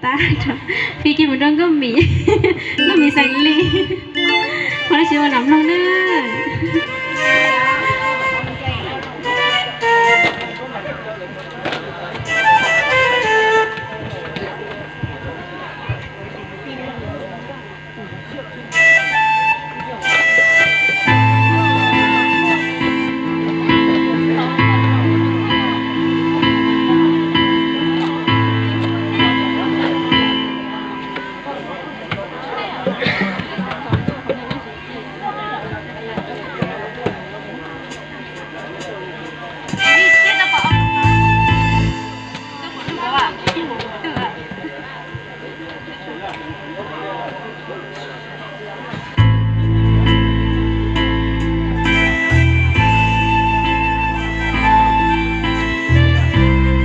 Tab rau, pib kiag mus rau nkauj mis, nkauj mis xeem Lis. Qhov no tsis ua lam mloog na.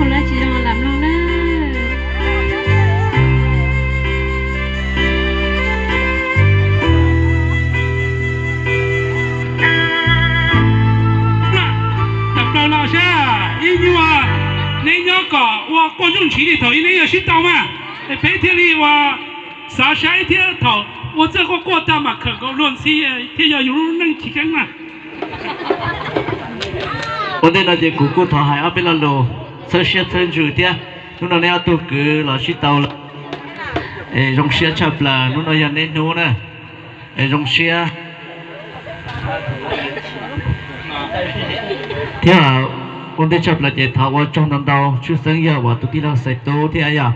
Ua lawv tsis zoo lam mloog na. Tawm plaws los saib ib nyuag, neb nyob kom ua quaj ntsoj ntshiv li thaum ub neb yuav sib tau mas, es peb thiaj li ua xav saib thiab thaum ua txawj quaj quaj tag mam khawm nkaus luag ntxhi thiaj yog yus lub neej chiv keeb mas. Ua ntej no ces kuv kuj thov hais ob peb lo lus txhawb siab txhawb ntsws thiab. Hnub no neb ob tug kwv los sib tau lawm, es zoo siab tshaj plaws, hnub no yog neb hnub na, es zoo siab. Thiab ua ntej tshaj plaws ces thov ua tsaug ntau ntau, tshwj xeeb yog uas tus tij laug Xais Tub thiab yog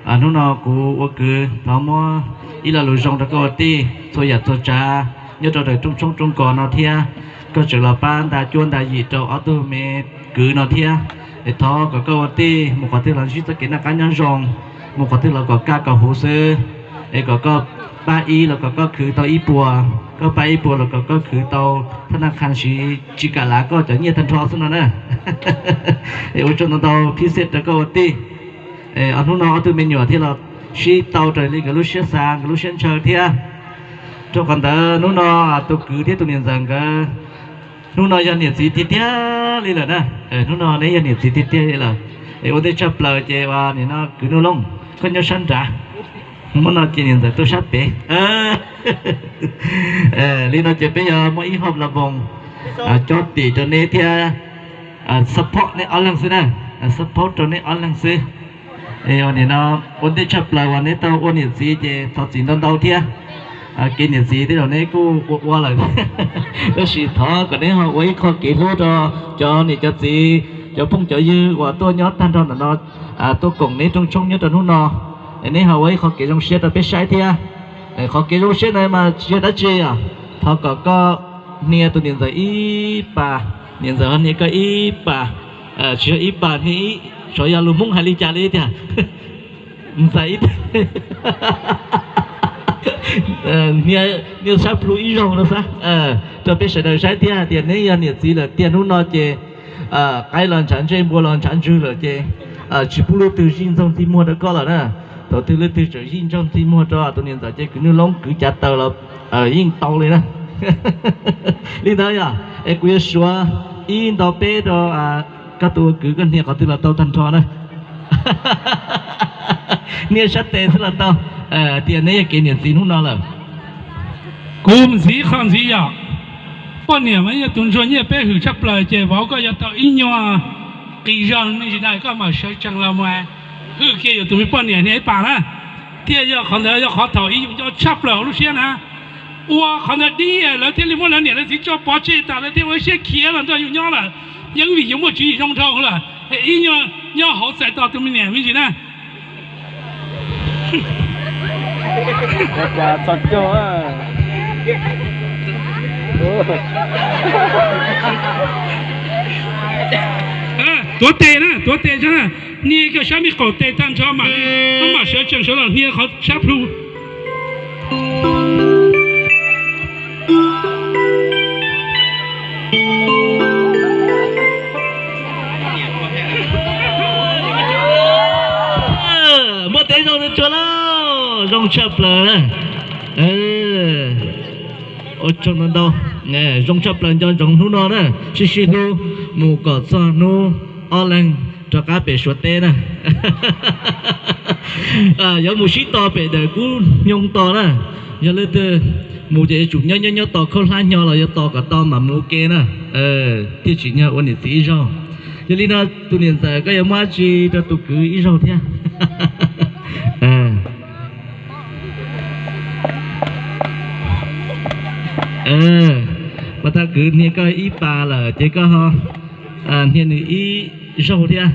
hnub no kuv ua kwv thov muab ib lo lus zoo rau koj ua tij, txhua yam txhua tsav nyob rau ntawm rooj tshoob rooj kos no thiab koj tseem los pab nta cuab nta yim rau ob tug me kwv no thiab. Es thov kom koj ua tij mus qhov twg los ntsib txoj kev noj qab nyob zoo, mus qhov twg los kom kaj kom huv xwb. Es kom koj pab ib los kom koj khwv tau ib puas, koj pab ib puas los kom koj khwv tau thaj naj qha siv tsis kam lav koj cov nyiaj tag nrho xwb no na. Es ua tsaug ntau ntau phib xej rau koj ua tij. Hnub no ob tug me nyuam thiaj los sib tau raws li nkawd lub siab xav nkawd lub siab ntshaw thiab. Rau qhov ntawd hnub no tus kwv thiab tus niam ntxawm nkawd hnub no yog niam txiv tiag tiag li lawm na. Hnub no neb yog niam txiv tiag tiag li lawm. Es ua ntej tshaj plaws ces ua nim no kwv Nuj Looj, koj nyob sab nrad, muab no ces niam ntxawm tuaj sab pem. Li no ces peb yog muaj ib hom la voos cob tim rau neb thiab support neb ob leeg xwb na, support rau neb ob leeg xwb. Nim no ua ntej tshaj plaws uas neb tau ua niam txiv ces thov txim ntau ntau thiab. Kev niam txiv tej zaum neb kuj ua ua lawm, tab sis thov kom neb ho ua ib qho kev hlub rau cov niam cov txiv, cov phooj cov ywg uas tuaj nyob tag nrho ntawm no, tuaj koom neb rooj tshoob nyob rau hnub no. Neb ho ua ib qho kev zoo siab rau peb saib thiab. Qhov kev zoo siab no mas tsis yog dab tsi os, thov kom koj hnia tus niam ntxawm ib pas, niam ntxawm ho hnia koj ib pas, tsis yog ib pas hnia ib, xyov yog lus Hmoob hais li cas li tiag. Ntxais ib, hnia sab plhu ib zaug no xwb, rau peb sawv daws saib thiab hais tias neb yog niam txiv lawm tiag hnub no ces qaib los ntshav ntsej npua los ntshav ntswg lawm ces tsis pub leej twg zij ntxoog ntxij muag rau koj lawm na. Thaum twg leej twg tseem zij ntxoog ntxij muag rau tus niam ntxawm ces kwv Nuj Loob kwv cav taws los yeej tau li na. Li ntawd yog es kuv yuav suav ib nto peb rau koj tus ua kwv, koj hnia qhov twg los tau tag nrho na. Hnia sab tes xwb los tau, tias neb yog kev niam txiv hnub no lawm. Kuv ntxiv qhov ntxiv yog, poj niam mas yog tus ntsuag nyiaj peb hwm tshaj plaws ces vauv koj yuav tau ib nyuag qis zog me ntsis na, koj mam sawv tsees los mus hwj kiag yus tus me poj niam hnia ib pas na. Thiaj yog qhov ntawd yog qhov thaum ub yus nco tshaj plaws hauv lub siab na. Ua qhov ntawd dib lawv thiaj li muab lawv niam lawv txiv tso pov tseg tas, lawv thiaj ua ib siab khiav los nrog yus nyob lawm. Yeej vim yus muaj tswv yim zoo dhau lawm, ib nyuag nyob hauv txais tos tus me niam me ntsis na. Tuav tes na, tuav tes, hnia koj sab me qaum tes tag nrho mam li, mam sawv tsees sawv los hnia qhov sab plhu. Muab tes zoo tsuag lauj, zoo tshaj plaws na. Ua tsaug ntau ntau, zoo tshaj plaws nco ntsoov hnub no na, sib sib hlub mus kom txog hnub ob leeg rov qab pem Suav teb na. Yuav mus sib tos pem dawm Kub Nyoog tos na. Yog leej twg mus ces yuav tsum nyob nyob nyob tos khaub hlab hnyo los yuav tos kom tau mam mus ua ke na, thiaj tsim nyog ua niam txiv ib zaug. Yog li no tus niam ntxawm koj yuav muab dab tsi rau tus kwv ib zaug thiab? Pas tag kwv hnia koj ib pas lawm ces koj ho hnia nws ib zaug thiab.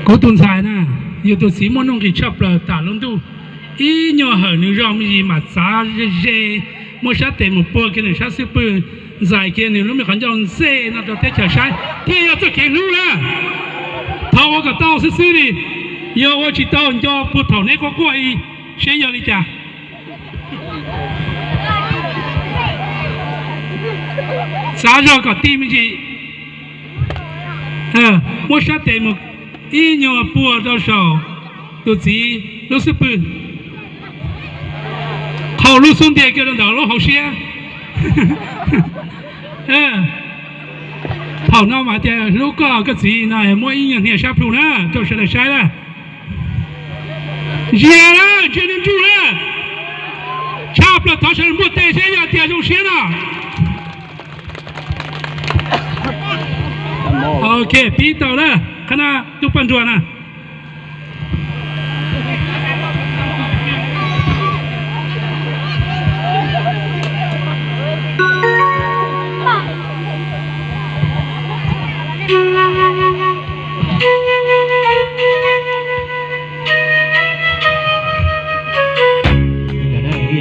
Kuv tus ntxhais na, yus tus txiv muaj nuj nqis tshaj plaws tam lub ntuj. Ib nyuag hawm nws zog me ntsis mam txav ze ze, muab sab tes mus puag kiag nws sab xub pwg, ntxais kiag nws lub me qhov ncauj ntxej no rau teb chaws saib thiaj yog txoj kev hlub na. Thov ua kom tau xwb xwb li, yog ua tsis tau nco puag thaum neb quaj quaj seb yog li cas. Txav zog kom ti me ntsis. Muab sab tes mus ib nyuag puag rau saum tus txiv lub xub pwg, qhau lub xub ntiag kiag rau ntawm lub hauv siab. Thaum no mas tias hlub koj koj txiv no muab ib nyuag hnia sab plhu na rau sawv daws saib na. Ntsia na, ntsia nws nruj na. Tshaj plaws thov sawv daws npuaj tes seb yog tias zoo siab no. Ok, pib tau na, qhov no tus poj nruas na.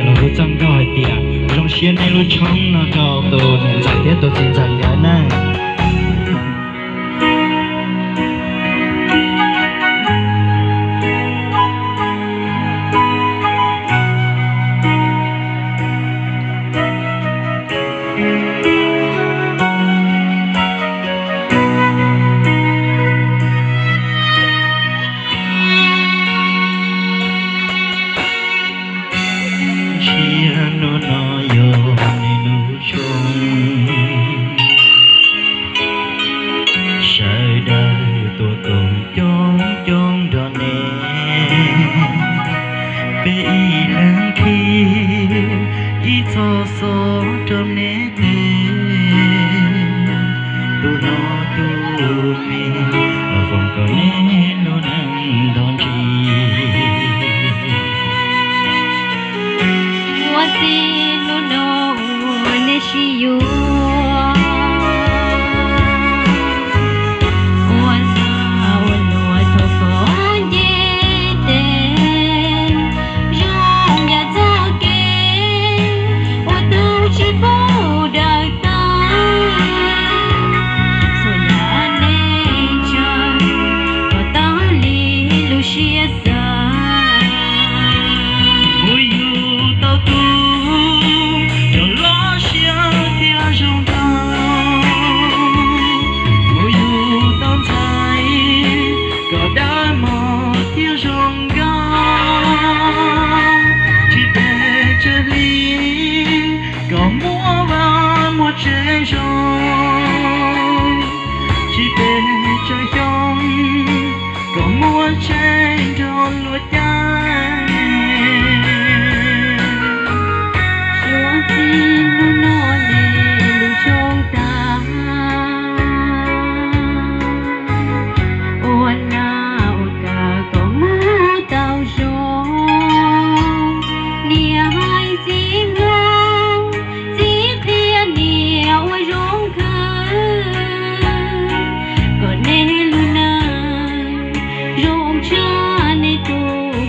Los kuv txoj nkauj hais tias zoo siab nej lub tshoob no rau tus niam ntxawm thiab tus txiv ntxawm nkawd na. Ntsia hnub no yog nej lub tshoob, sawv daws tuaj koom coob coob nrog nej, peb ib leeg qhib ib txoj xov rau nej tes, tus hlob tus me, foom kom nej lub neej nto ntsis. Ua txij hnub no uas nej sib yuav, ua lag ua luam thov kom nce tes, zoo yam txoj kev uas tus tsis paub daws tawv, txhua yam neej tsa kom tau li lub siab xav. Mus yug tau tus coj loj siab thiab zoo nkauj, mus yug tau ntxhais kom dawb mos thiab zoo nkauj, tsis pes tsawg hli kom muaj vaj muaj tsev zoo, tsis pes tsawg xyoo kom muaj tsev nrog luag caij. Suav txij hnub no nej lub tshoob tag, ua lag ua kam kom mus tau zoo, niam hais txiv mloog, txiv qhia niam ua zoo khwv, kom nej lub neej zoo tshaj nej tus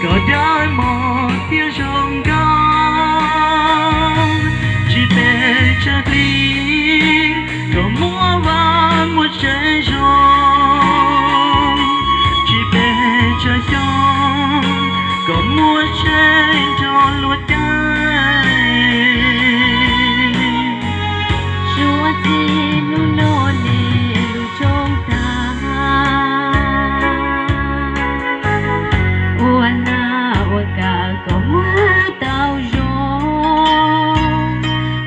Koj cawm mos thiab zoo nkauj, tsis pes tsawg hli, koj muaj vaj muaj tsev zoo, tsis pes tsawg xyoo, koj muaj tsev nrog luag caij. Suav txij hnub no nej lub rooj tag, ua nag ua kav kom muaj tau zoo.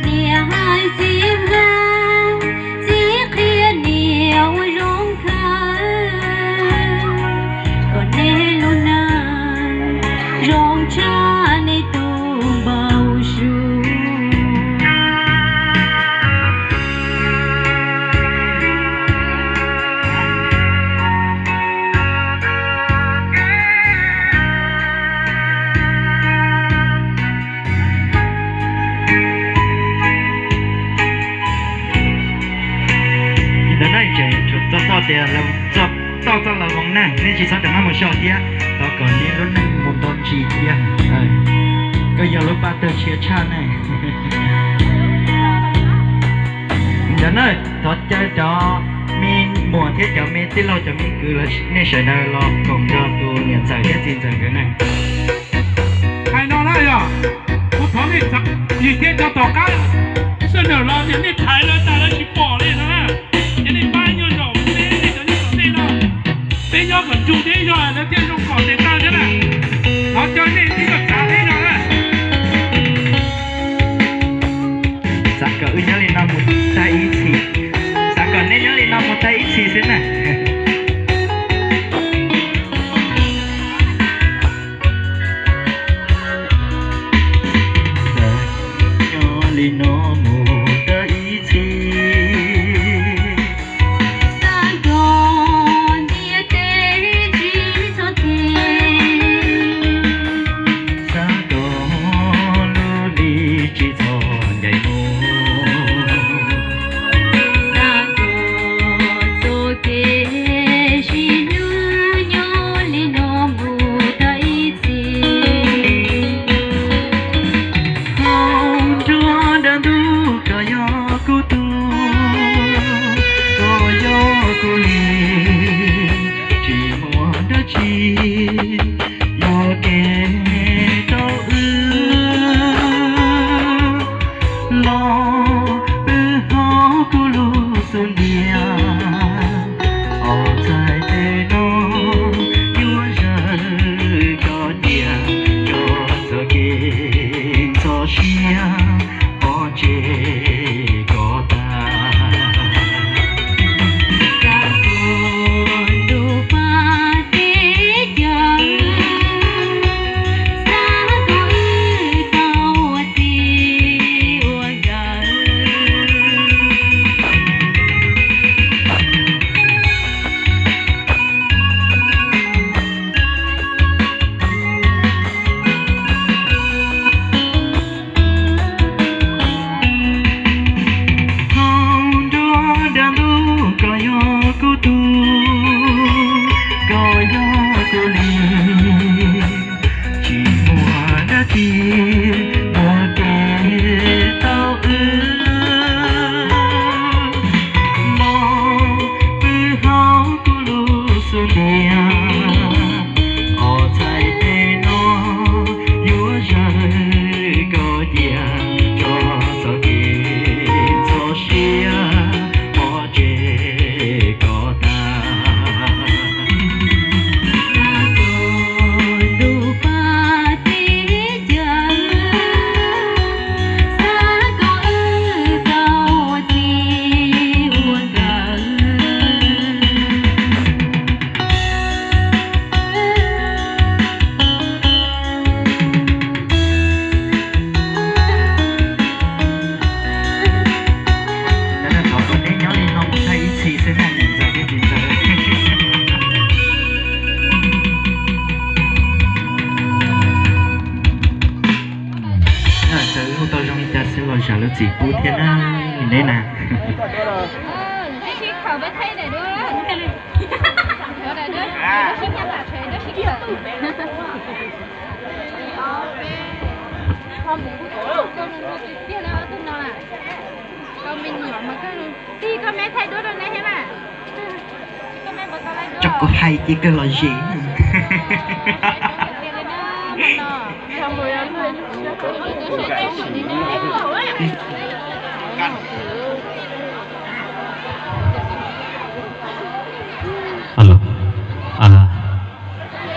Niam hais txiv hawm, txiv qhia niam ua zoo khawv, kom nej lub neej zoo tshaj nej tus npau suav. Li ntawd na, tseem tshuav txoj toj tias txoj toj txoj laus voos na, nej tsis txhob rov qab mus so thiab, thov kom nej lub neej mus nto ntsis thiab. Koj yog lub paj tawg tshiab tshaj ne. Ntawd na, thov caw cov me muam thiab cov me tij laug cov me kwv los nej sawv daws los koom nrog tus niam ntxawm thiab txiv ntxawm nkawd na. Hais no na yog, kuv thov nej txav yim thiab cov tom qab sawv daws los ces nej thaiv lawv tas lawv tsis pom li no na. Ces nej pab nyuag zaum peb nej cov nyob tom ntej no, peb nyob kom ntsug thiab yog lawv thiaj zoo kom tes taw thiab na. Thov caw nej ib txhis txav peb no na. Xav kom wb nyob li no mus tag ib txhis, xav kom nej nyob li no mus tag ib txhis xwb na. Xav nyob li no mus tag ib txhis. Xav kom ntiaj teb tsis txhob teg, xav kom lub hli tsis txhob ncaim mus, xav kom txoj kev sib hlub nyob li no mus tag ib txhis. Hauv nruab dab ntub koj yog kuv tug, koj yog kuv li, tsis muaj dab tsi yuam kev tau wb. Los pw hauv kuv lub xub ntiag, ob txhais tes no yuav zawm koj cia, tso txoj kev ntxhov siab pov tseg koj tag. Xav kom ntuj pab teb chaws, xav kom wb tau ua txij ua nkawm. Hauv nruab dab ntub koj yog kuv tug, koj yog kuv li, tsis muaj dab tsi yuam kev tau wb. Los pw hauv kuv lub xub ntiag, ob txhais tes no yuav zawm koj cia, tso txoj kev ntxhov siab pov tseg koj tag. Xav kom ntuj pab teb chaws, xav kom wb tau ua txij ua nkawm. Thov kom nej nyob li no mus tag ib txhis xwb na, niam ntxawm thiab txiv ntxawm. Sawv hu tau zoo li cas xwb los zam lub txim pub thiab na, neb na. Sib khawm peb thaij daim duab. Sib khawm. Tso kuv hais ces kawg los zem.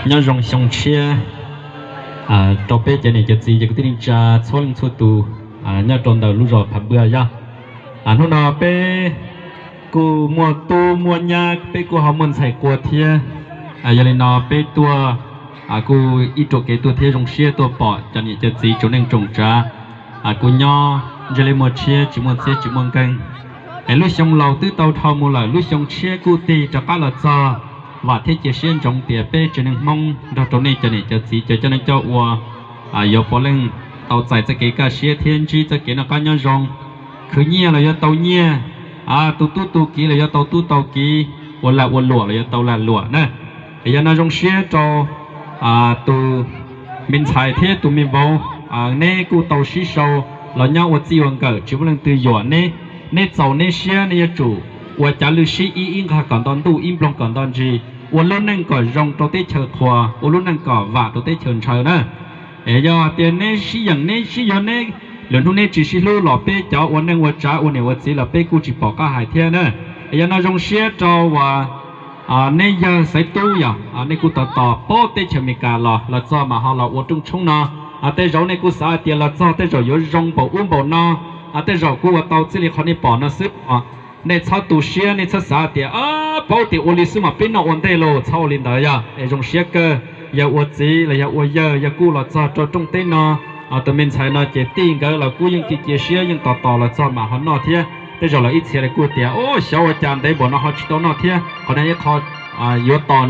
Nyob zoo xyoo tshiab rau peb cov niam cov txiv cov kwv tij neej tsa txhua leej txhua tus nyob rau ntawm lub zos Phav Npua yog. Hnub no peb kuj muaj tub muaj nyab, peb kuj ho muaj ntxhais qua thiab. Yog li no peb tuaj kuj ib ruam kev tuaj thiab zoo siab tuaj pom cov niam cov txiv tsoom neej tsoom tsav kuj nyob ntsej liab muag tshiab tsis muaj txiab tsis muaj nkeeg. Es lub xyoo laus twb tau dhau mus lawm, lub xyoo tshiab kuj tig rov qab los txog. Vam thiab cia siab ntsoov tias peb tsev neeg Hmoob nrog rau nej cov niam cov txiv cov coj neej coj ua yuav puav leej tau txais txoj kev kaj siab thiab ntsib txoj kev noj qab nyob zoo. Khwv nyiaj los yuav tau nyiaj, tus tub tu kiv los yuav tau tub tau kiv, ua lag ua luam los yuav tau lag luam na. Es yog no zoo siab rau tus me ntxhais thiab tus me vauv, neb kuj tau sib sau los nyob ua txij ua nkawm tsis muaj leej twg yuam neb. Neb txaus neb siab neb yuav tsum ua cav lwj sib ib, ib nqag kom nto ntuj ib nploog kom nto ntsis, ua lub neej kom zoo rau teb chaws qhuas, ua lub neej kom vam rau teb chaws ntshaw na. Es yog tias neb sib yeem neb sib yuav neb, lwm hnub neb tsis sib hlub los peb cov ua neej ua tsav ua niam ua txiv los peb kuj tsis pom qab hais thiab na. Es yog no zoo siab rau uas neb yawg Xaiv Tub yog nej kuj tos tos paub teb chaws Amelikas los los txog mas ho los ua rooj tshoob no. Tej zaum nej kuj xav hais tias los txog tej zaum yuav zoo npaum ub npaum no, tej zaum kuj ua tau txij li qhov nej pom no xwb os. Nej txhob tu siab, nej txhob xav tias paub tias ua li xwb mas peb noj ua ntej lauj, txhob ua li ntawd yog. Es zoo siab kawg, yog ua txiv los yog ua yawg yog kuj los txog rau rooj teb no, tus me ntxhais no ces tij nkawd los kuj yeej cia cia siab yeej tos tos los txog mas ho noj thiab. Tej zaum los ib txhia li kuj tias, o, xyov ua cas ntev npaum no ho tsis tau noj thiab. Qhov no ib qho yuav tos